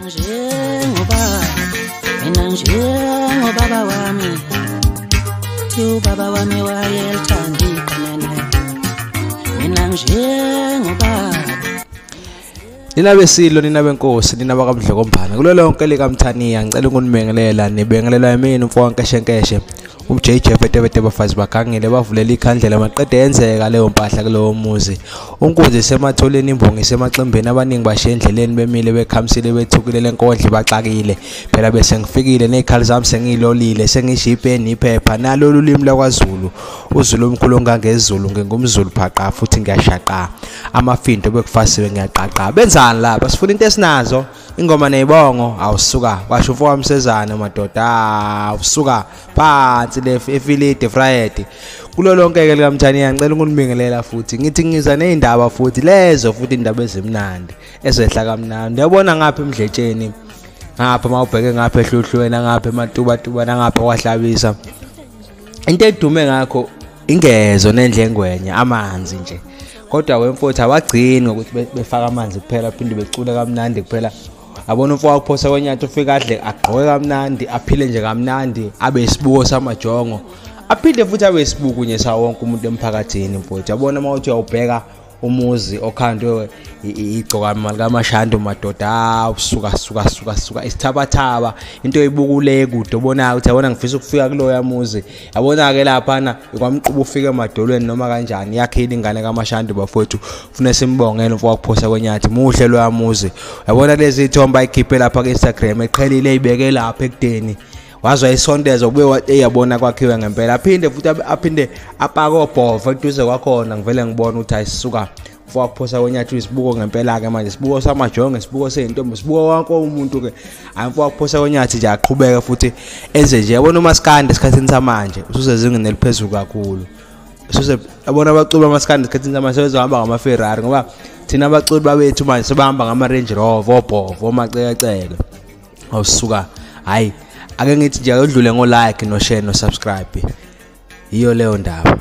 Njengoba mina njengobaba wami, ubaba wami wayelithanda iqinene. Mina njengobaba. Nina besilo, nina benkosi, nina bakaMdlokombane, kulo lonke likaMthaniya ngicela ukunibingelela, nibingelelwa yimina umfo kaNkeshenkeshe, umJJ Fetebete. Bafazi bagangile bavulela ikhandlela maqede yenzeka leyo mpahla kulowo muzi. Unkunzi isematholeni, imbongi isemaximbeni, abaningi bashiye endleleni bemile bekhamisile bethukile lenkondlo baxakile. Phela bese ngifikile nezikhali zami sengilolile, sengishiye ipeni iphepha nalolu limi lakwaZulu. uZulu omkhulu ongangezulu, ngingumZulu phaqa futhi ngiyashaqa. Amafindo bekufasiwe ngiyaqaqa. Benzani lapha? Sifuna into esinazo, ingoma nezibongo. Awusuka kwasho umfo wamsezane madoda, awusuka phansi le efilide Friday. Kulo lonke ke likaMthaniya ngicela ukunibingelela futhi ngithi ngiza nezindaba futhi lezo futhi indaba ezimnandi ezehla kamnandi. Uyabona ngapha emdletsheni ngapha mawubheke ngapha ehluhlweni ngapha ematubatuba nangapha kwaHlabisa, into edume ngakho ingezo nendlengwenya amanzi nje. Kodwa wemfowethu abagcini ngokuthi befaka amanzi kuphela, phinde becule kamnandi kuphela. Abona umfo wakuphosa kwenyathi ufika adle agqoke kamnandi, aphile nje kamnandi, abe isibuko samajongo, aphinde futhi abe isibuko nje sawonke umuntu emphakathini mfowethu. Yabona uma uthi uyawubheka umuzi okhandwe igcokama likaMashandu madoda, usuka suka suka suka isithabathaba, into oyibukule kude obonayo ukuthi yabona ngifisa ukufika kuloya muzi. Yabona ke laphana ikwamquba ufike emadolweni noma kanjani, yakhile ingane kaMashandu bafowethu. Ufuna simbongele umfo wakuphosa kwenyathi, muhle loya muzi. Yabona lezi ithombe ayikhiphe lapha ku-Instagram eqhelile eyibeke lapha ekudeni, wazwa isondezo kube eyabona kwakhiwe ngempela. Aphinde futhi aphinde apake obhova eduze kwakhona, ngivele ngibona ukuthi ayisuka mfo wakuphosa kwenyathi isibuko ngempela ke manje, isibuko samajongo, isibuko seyintombi, isibuko wonke umuntu ke. Hayi mfo wakuphosa kwenyathi nje aqhubeke futhi enze nje. Yabona umaskandi esikhathini samanje usuzezingeni eliphezulu kakhulu. Ususe yabona abaculi bamaskandi esikhathini samanje sebezohamba ngama-Ferrari, ngoba thina abaculi babethu manje sebahamba ngama-Range Rover, obhova, omacekeceke. Awusuka hayi ake ngithi nje akudlule ngo like no share no subscribe, yiyo leyo ndaba.